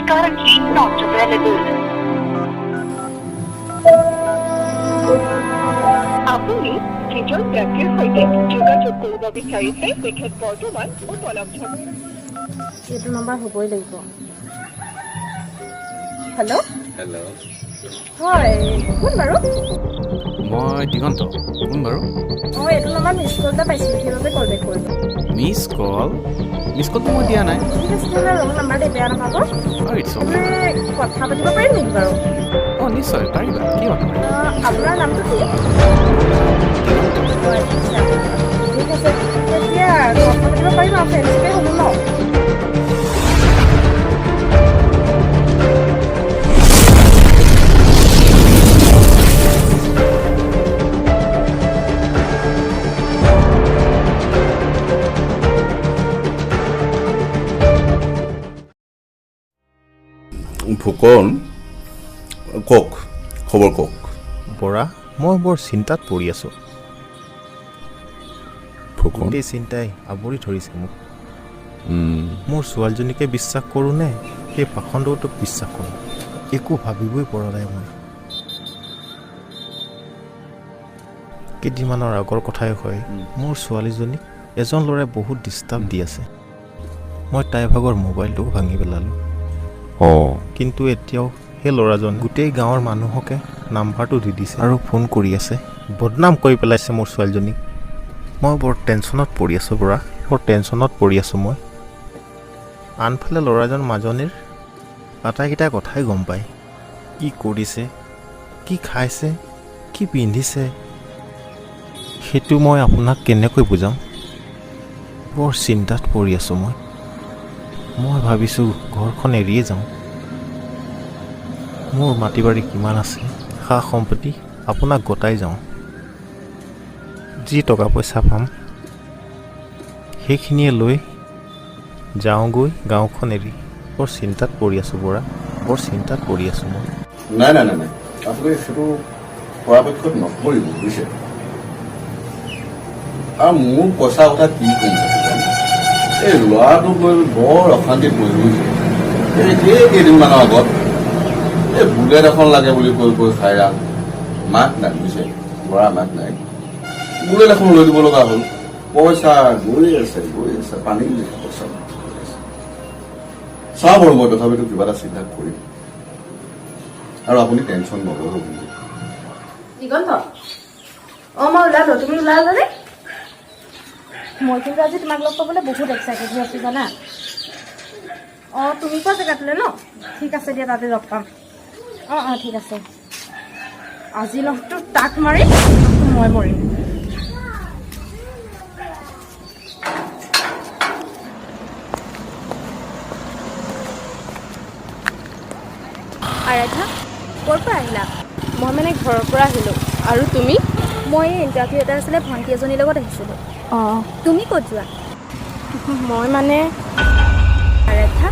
currently not available. আপুনি যিজন ব্যক্তিৰ সৈতে যোগাযোগ কৰিব বিচাৰিছে, তেখেত বৰ্তমান উপলব্ধ। এইটো নম্বৰ হ'বই লাগিব। হেল্ল'। হেল্ল'। হয়, কোন বাৰু? মই দিগন্ত। কোন বাৰু? অঁ, এইটো নম্বৰ মিছ কল এটা পাইছিলোঁ, সেইবাবে কল বেক কৰিলোঁ। Miss call? মিছ কলটো মই দিয়া নাই। ঠিক আছে, তেনেহ'লে ৰং নাম্বাৰ দেই, বেয়া নাপাব। অঁ, it's okay. মানে কথা পাতিব পাৰিম নেকি বাৰু? অঁ, নিশ্চয় পাৰিবা, কিয় নোৱাৰিবা? আপোনাৰ নামটো কি? দিগন্ত। আচ্ছা, ঠিক আছে, এতিয়া কথা পাতিব পাৰিম আৰু, ফ্ৰেণ্ডশ্বিপে হ'লো ন? ফুকন, কওক, খবৰ কওক। বৰা, মই বৰ চিন্তাত পৰি আছোঁ। ফুকন। গোটেই চিন্তাই আৱৰি ধৰিছে মোক। মোৰ ছোৱালীজনীকে বিশ্বাস কৰোঁ নে সেই পাখণ্ডটোক বিশ্বাস কৰোঁ, একো ভাবিবই পৰা নাই মই। কেইদিনমানৰ আগৰ কথাই হয়, মোৰ ছোৱালীজনীক এজন ল'ৰাই বহুত ডিষ্টাৰ্ব দি আছে। মই তাইৰ ভাগৰ মোবাইলটোও ভাঙি পেলালোঁ। কিন্তু এতিয়াও সেই ল'ৰাজন গোটেই গাঁৱৰ মানুহকে নাম্বাৰটো দি দিছে আৰু ফোন কৰি আছে, বদনাম কৰি পেলাইছে মোৰ ছোৱালীজনীক। মই বৰ টেনশ্যনত পৰি আছোঁ বৰা, বৰ টেনশ্যনত পৰি আছোঁ মই। আনফালে ল'ৰাজন মাজনীৰ আটাইকেইটা কথাই গম পায়, কি কৰিছে, কি খাইছে, কি পিন্ধিছে, সেইটো মই আপোনাক কেনেকৈ বুজাম? বৰ চিন্তাত পৰি আছোঁ মই। মই ভাবিছোঁ ঘৰখন এৰিয়ে যাওঁ। মোৰ মাটি বাৰী কিমান আছে, সা সম্পত্তি আপোনাক গতাই যাওঁ। যি টকা পইচা পাম সেইখিনিয়ে লৈ যাওঁগৈ গাঁওখন এৰি। বৰ চিন্তাত পৰি আছোঁ বৰা, বৰ চিন্তাত পৰি আছোঁ মই। নাই নাই নাই নাই, আপুনি সেইটো পৰাপক্ষত নকৰিব, বুজিছে? আৰু মোৰ পইচাৰ কথা কি ক'ম ফুকন? এই ল'ৰাটোক লৈ বৰ অশান্তিত পৰিছোঁ, বুজিছে? এই কেইদিনমানৰ আগত এই বুলেট এখন লাগে বুলি কৈ কৈ খাইৰাং, মাক নাই, বুজিছে? ল'ৰা মাক নাই, বুলেট এখন লৈ দিব লগা হ'ল। পইচা গৈ আছে, গৈ আছে, পানী পইচা গৈ আছে। চাওঁ বাৰু, মই তথাপিতো কিবা এটা চিন্তা কৰিম আৰু আপুনি টেনশ্যন নল'ব কিন্তু। দিগন্ত, অঁ, মই ওলালোঁ, তুমি ওলালানে? মই কিন্তু আজি তোমাক লগ পাবলৈ বহুত এক্সাইটেড হৈ আছোঁ জানা। অঁ, তুমি কোৱা জেগাটোলৈ ন? ঠিক আছে দিয়া, তাতে লগ পাম। অঁ অঁ, ঠিক আছে। আজি লগটো তাক মাৰিম, মই মৰিম। আৰাধ্যা, ক'ৰ পৰা আহিলা? মই মানে ঘৰৰ পৰা আহিলোঁ। আৰু তুমি? মই এই ইণ্টাৰভিউ এটা আছিলে, ভণ্টি এজনীৰ লগত আহিছিলোঁ। অঁ। তুমি ক'ত যোৱা? মই মানে আৰাধ্যা,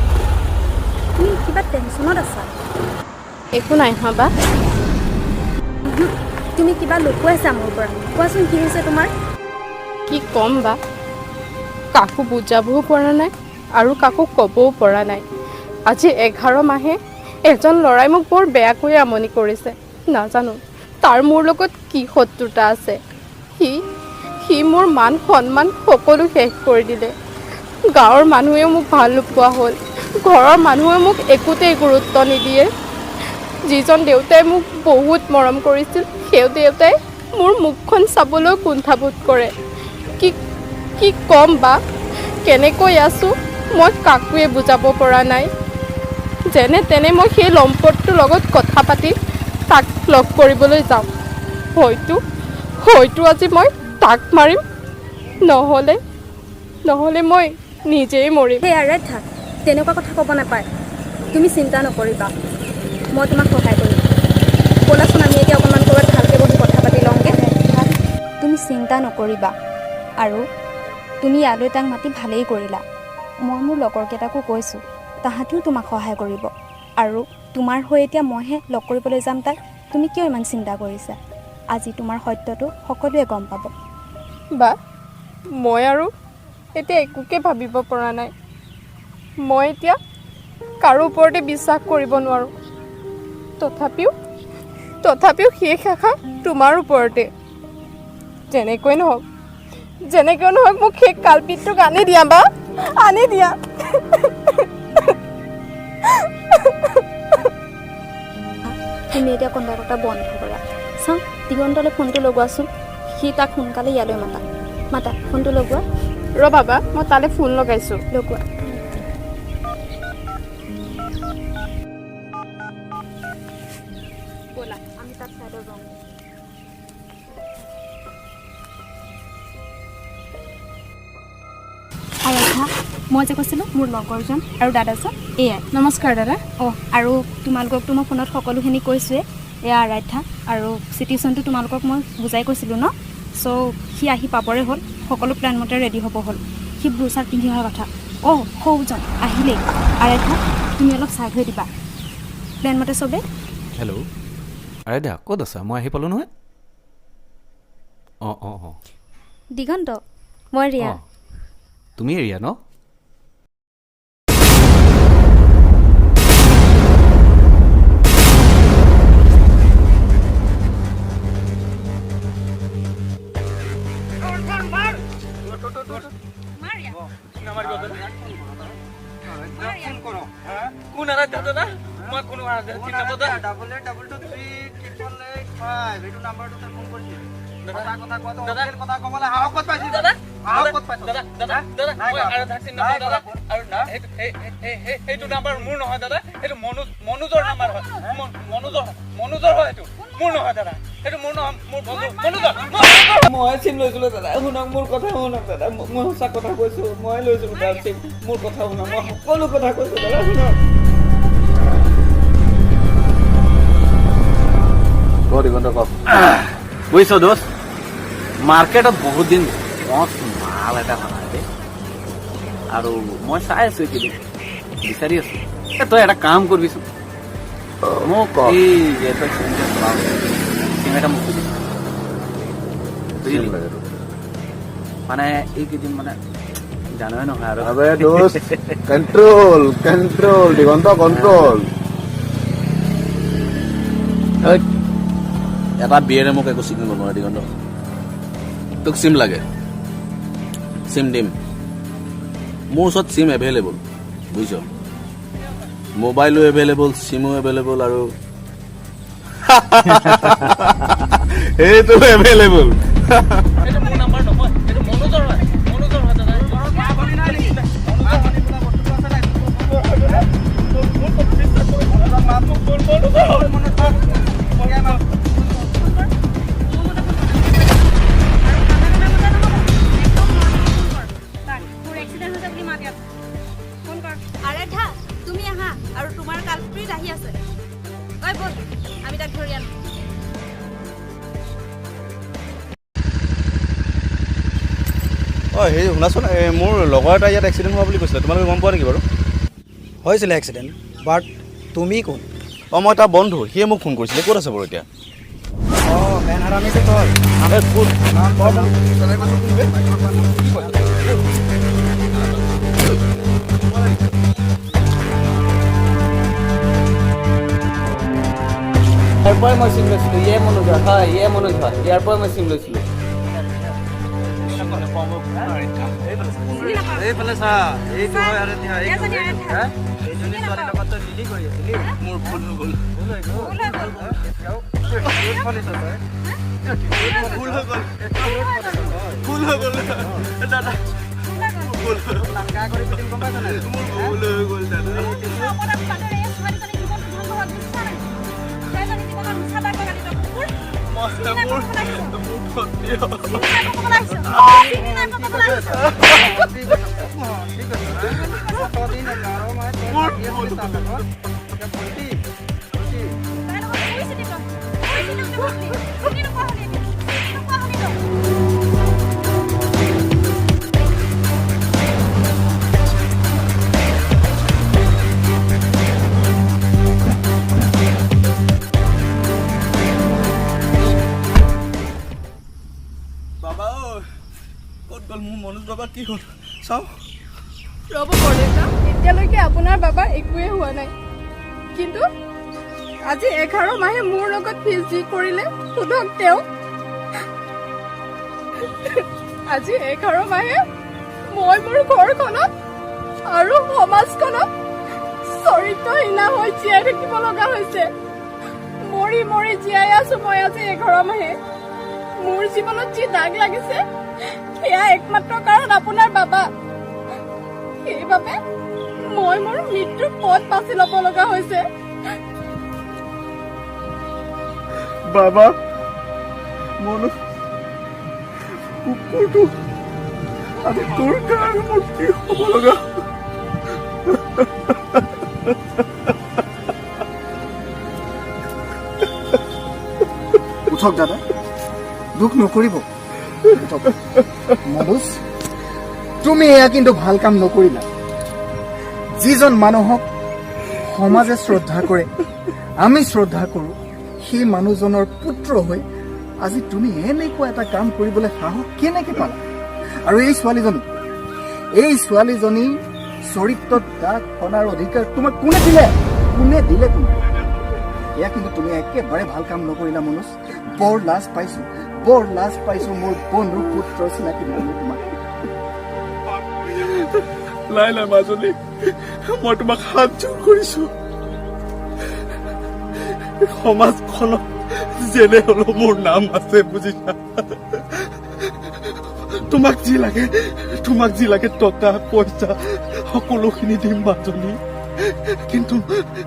তুমি কিবা টেনশ্যনত আছা? একো নাই হোৱা বা। তুমি কিবা লুকুৱাইছা মোৰ পৰা। কোৱাচোন, কি হৈছে তোমাৰ? কি ক'ম বা, কাকো বুজাবও পৰা নাই আৰু কাকো ক'বও পৰা নাই। আজি 11 মাহে এজন ল'ৰাই মোক বৰ বেয়াকৈ আমনি কৰিছে। নাজানো তাৰ মোৰ লগত কি শত্ৰুতা আছে। সি সি মোৰ মান সন্মান সকলো শেষ কৰি দিলে। গাঁৱৰ মানুহেও মোক ভাল নোপোৱা হ'ল, ঘৰৰ মানুহেও মোক একোতেই গুৰুত্ব নিদিয়ে। যিজন দেউতাই মোক বহুত মৰম কৰিছিল, সেই দেউতাই মোৰ মুখখন চাবলৈও কুণ্ঠাবোধ কৰে। কি কি ক'ম বা, কেনেকৈ আছোঁ মই কাকোৱে বুজাব পৰা নাই। যেনে তেনে মই সেই লম্পটটোৰ লগত কথা পাতি তাক লগ কৰিবলৈ যাম। হয়তো হয়তো আজি মই তাক মাৰিম, নহ'লে নহ'লে মই নিজেই মৰিম। সেই আৰাধ্যা, তেনেকুৱা কথা ক'ব নাপায়। তুমি চিন্তা নকৰিবা, মই তোমাক সহায় কৰিম। ব'লাচোন, আমি এতিয়া অকণমান ক'ৰবাত ভালকৈ বহি কথা পাতি লওঁগৈ। তুমি চিন্তা নকৰিবা। আৰু তুমি ইয়ালৈ তাক মাতি ভালেই কৰিলা। মই মোৰ লগৰকেইটাকো কৈছোঁ, তাহাঁতিও তোমাক সহায় কৰিব। আৰু তোমাৰ হৈ এতিয়া মইহে লগ কৰিবলৈ যাম তাক। তুমি কিয় ইমান চিন্তা কৰিছা? আজি তোমাৰ সত্যটো সকলোৱে গম পাব। বা, মই আৰু এতিয়া একোকে ভাবিব পৰা নাই। মই এতিয়া কাৰো ওপৰতে বিশ্বাস কৰিব নোৱাৰোঁ। তথাপিও তথাপিও শেষ আশা তোমাৰ ওপৰতে। যেনেকৈ নহওক, যেনেকৈ নহওক মোক সেই কালপিতটোক আনি দিয়া বা, আনি দিয়া। তুমি এতিয়া কন্দা কটা বন্ধ কৰা। চাওঁ, দিগন্তলৈ ফোনটো লগোৱাচোন। সি তাক সোনকালে ইয়ালৈ মাতা। মাতা, ফোনটো লগোৱা। ৰ বাবা, মই তালৈ ফোন লগাইছোঁ। লগোৱা। ব'লা, আমি তাক চাইডত যাওঁ। আৰাধ্যা, মই যে কৈছিলোঁ মোৰ লগৰজন আৰু দাদাজন এয়াই। নমস্কাৰ দাদা। অঁ, আৰু তোমালোককতো মই ফোনত সকলোখিনি কৈছোঁৱেই। এয়া আৰাধ্যা, আৰু চিটুৱেশ্যনটো তোমালোকক মই বুজাই কৈছিলোঁ ন। চ' সি আহি পাবৰে হ'ল, সকলো প্লেন মতে ৰেডি হ'ব হ'ল। সি ব্লু চাৰ্ট পিন্ধি অহাৰ কথা। অঁ, সৌজন আহিলেই। আৰাধ্যা, তুমি অলপ চাইড হৈ দিবা। প্লেন মতে চবেই। হেল্ল' আৰাধ্যা, ক'ত আছা? মই আহি পালোঁ নহয়। অঁ অঁ অঁ। দিগন্ত, মই ৰিয়া। অঁ, তুমি ৰিয়া ন? কোন আৰাধ্যা দাদা? মই কোনো আৰাধ্যা চিনি নাপাওঁ দাদা। 88823885 এইটো নাম্বাৰটোতে ফোন কৰিছিল। দাদা, সঁচা কথা কোৱাটো, দাদা। অশ্লীল কথা ক'বলৈ সাহস ক'ত পাইছিস? দাদা, সাহস ক'ত পাইছ? দাদা, দাদা, দাদা, নাই মই কৰা। আৰাধ্যাক চিনি নাই নাপাওঁ দাদা। কৰা ফোন। আৰু সেইটো নাম্বাৰ মোৰ নহয় দাদা, সেইটো মনোজৰ নাম্বাৰ হয়। মনোজৰ, মনোজৰ হয় সেইটো, মোৰ নহয় দাদা। সেইটো মোৰ নহয়, মোৰ বন্ধু মনোজৰ। মই চিম লৈছিলো দাদা, শুনক মোৰ কথা শুনক দাদা, মই সঁচা কথা কৈছো, মই লৈছিলো দাদা চিম। মোৰ কথা শুনক, মই সকলো কথা কৈছো দাদা, শুনক। ক দিগন্ত, ক। বুজিছ দোস্ত, মাৰ্কেটত বহুত দিন মস্ত মাল এটা হোৱা নাই দেই, আৰু মই চাই আছো এইকেইদিন, বিচাৰি আছো। এ তই এটা কাম কৰিবিচোন, মোক ক। এই যে তই চিম যে চলাৱ, চিম এটা মোক দিবি, বুজিলি? চিম লাগে তোক? মানে এইকেইদিন মানে জানই নহয় আৰু। আবে দোস্ত, কণ্ট্ৰল কণ্ট্ৰল দিগন্ত, কণ্ট্ৰল। এটা বিয়েৰে মোক একো চিম দিব নোৱাৰে দিগন্ত। তোক চিম লাগে, চিম দিম। মোৰ ওচৰত চিম এভেইলেবল, বুজিছ? মোবাইলো এভেইলেবল, চিমো এভেইলেবল, আৰু সেইটো এভেইলেবল। সেইটো মোৰ নাম্বাৰ নহয়, সেইটো মনোজৰ হয়, মনোজৰ হয় দাদা। মোৰ এক্সিডেণ্ট হৈছে বুলি মাত ইয়াত। ফোন কৰ। আৰাধ্যা, তুমি আহা, আৰু তোমাৰ কালপ্ৰিট আহি আছে। ঐ ব'ল, আমি তাক ধৰি আনো। অঁ, হেৰি শুনাচোন, এই মোৰ লগৰ এটা ইয়াত এক্সিডেণ্ট হোৱা বুলি কৈছিলে, তোমালোকে গম পোৱা নেকি বাৰু? হৈছিলে এক্সিডেণ্ট, বাট তুমি কোন? অঁ, মই তাৰ বন্ধু, সিয়ে মোক ফোন কৰিছিলে। ক'ত আছে বাৰু এতিয়া? অঁ, মেন হাৰামিটো তই। এই ক'ত? ইয়াৰ পৰাই মই চিম লৈছিলো। ইয়ে মনোজ হয়, ইয়ে মনোজ হয়, ইয়াৰ পৰাই মই চিম লৈছিলো। এইফালে চা, এইটো হয় আৰাধ্যা, এইটো, এইটো, হা? এইজনী ছোৱালীৰ লগত তই মিলি কৰি আছিলি। মোৰ ভুল হৈ গ'ল। ভুল হৈ গ'ল। এতিয়াও চলিছ তই। ভুল হৈ গ'ল, ভুল হৈ গ'ল দাদা, ভুল হৈ গ'ল। লাংগা কৰি পিটিম, গম পাইছ নাই? মোৰ ভুল হৈ গ'ল দাদা। মোৰ বাবা ঐ, ক'ত গ'ল মোৰ মনোজ বাবা? কি হ'ল চাওঁ। ৰ'ব বৰদেউতা, এতিয়ালৈকে আপোনাৰ বাবাৰ একোৱেই হোৱা নাই, কিন্তু আজি 11 মাহে মোৰ লগত সি যি কৰিলে সোধক তেওঁ। আজি 11 মাহে মই মোৰ ঘৰখনত আৰু সমাজখনত চৰিত্ৰহীনা হৈ জীয়াই থাকিব লগা হৈছে। মৰি মৰি জীয়াই আছো মই আজি 11 মাহে। মোৰ জীৱনত যি দাগ লাগিছে সেয়া একমাত্ৰ কাৰণ আপোনাৰ বাবা। সেইবাবে মই মোৰ মৃত্যুৰ পথ বাছি ল'ব লগা হৈছে। বাবা, মনোজ কুকুৰটো আজি তোৰ কাৰণে মোৰ কি হ'ব লগা। উঠক দাদা, দুখ নকৰিব। উঠক। মনোজ, তুমি এয়া কিন্তু ভাল কাম নকৰিলা। যিজন মানুহক সমাজে শ্ৰদ্ধা কৰে, আমি শ্ৰদ্ধা কৰোঁ, সেই মানুহজনৰ পুত্ৰ হৈ আজি তুমি এনেকুৱা এটা কাম কৰিবলৈ সাহস কেনেকে পালা? আৰু এই ছোৱালীজনী চৰিত্ৰত দাগ সনাৰ অধিকাৰ তোমাক কোনে দিলে? কোনে দিলে তোমাক? এয়া কিন্তু তুমি একেবাৰে ভাল কাম নকৰিলা মনোজ। বৰ লাজ পাইছো, বৰ লাজ পাইছো মোৰ বন্ধু পুত্ৰ চিনাকি দিবলৈ তোমাক। নাই নাই মাজনী, মই তোমাক হাত জোৰ কৰিছো। সমাজখনত যেনে হলেও মোৰ নাম আছে, বুজিছা? তোমাক যি লাগে টকা পইচা সকলোখিনি দিম মাজনী, কিন্তু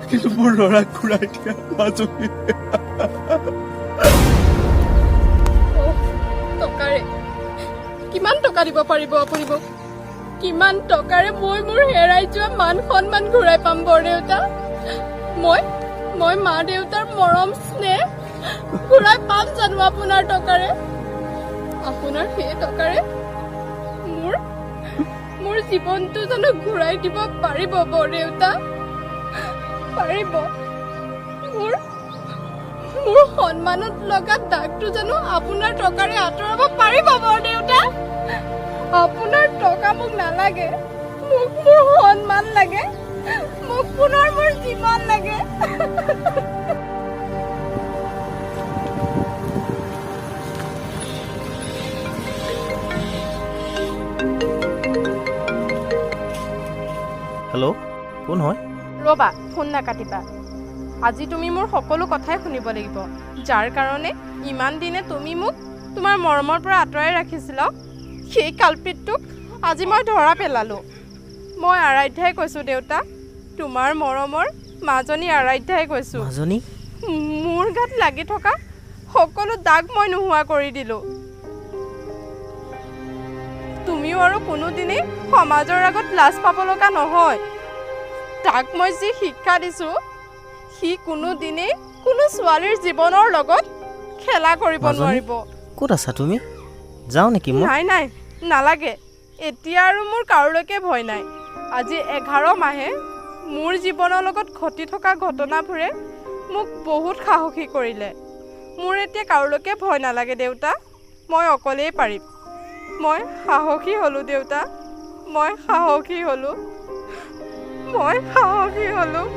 কিন্তু মোৰ ল'ৰাক ঘূৰাই দিয়া মাজনী। টকাৰে কিমান টকা দিব পাৰিব আপুনি মোক? কিমান টকাৰে মই মোৰ হেৰাই যোৱা মান সন্মান ঘূৰাই পাম বৰদেউতা? মই মা দেউতাৰ মৰম স্নেহ ঘূৰাই পাম জানো আপোনাৰ টকাৰে? আপোনাৰ সেই টকাৰে মোৰ জীৱনটো জানো ঘূৰাই দিব পাৰিব বৰদেউতা? পাৰিব? মোৰ সন্মানত লগা দাগটো জানো আপোনাৰ টকাৰে আঁতৰাব পাৰিব বৰদেউতা? আপোনাৰ টকা মোক নালাগে, মোক মোৰ সন্মান লাগে, মোক পুনৰ মোৰ জীৱন লাগে। হেল্ল', কোন হয়? ৰ'বা, ফোন নাকাটিবা। আজি তুমি মোৰ সকলো কথাই শুনিব লাগিব, যাৰ কাৰণে ইমান দিনে তুমি মোক তোমাৰ মৰমৰ পৰা আঁতৰাই ৰাখিছিলা। সেই কালপিতটোক আজি মই ধৰা পেলালোঁ। মই আৰাধ্যাই কৈছোঁ দেউতা, তোমাৰ মৰমৰ মাজনী আৰাধ্যাই কৈছোঁ। মাজনী, মোৰ গাত লাগি থকা সকলো দাগ মই নোহোৱা কৰি দিলোঁ। তুমিও আৰু কোনোদিনেই সমাজৰ আগত লাজ পাব লগা নহয়। তাক মই যি শিক্ষা দিছোঁ, সি কোনোদিনেই কোনো ছোৱালীৰ জীৱনৰ লগত খেলা কৰিব নোৱাৰিব। ক'ত আছা তুমি? যাওঁ নেকি? নাই নাই, নালাগে। এতিয়া আৰু মোৰ কাৰোলৈকে ভয় নাই। আজি 11 মাহে মোৰ জীৱনৰ লগত ঘটি থকা ঘটনাবোৰে মোক বহুত সাহসী কৰিলে। মোৰ এতিয়া কাৰোলৈকে ভয় নালাগে দেউতা, মই অকলেই পাৰিম। মই সাহসী হ'লোঁ দেউতা, মই সাহসী হ'লোঁ, মই সাহসী হ'লোঁ।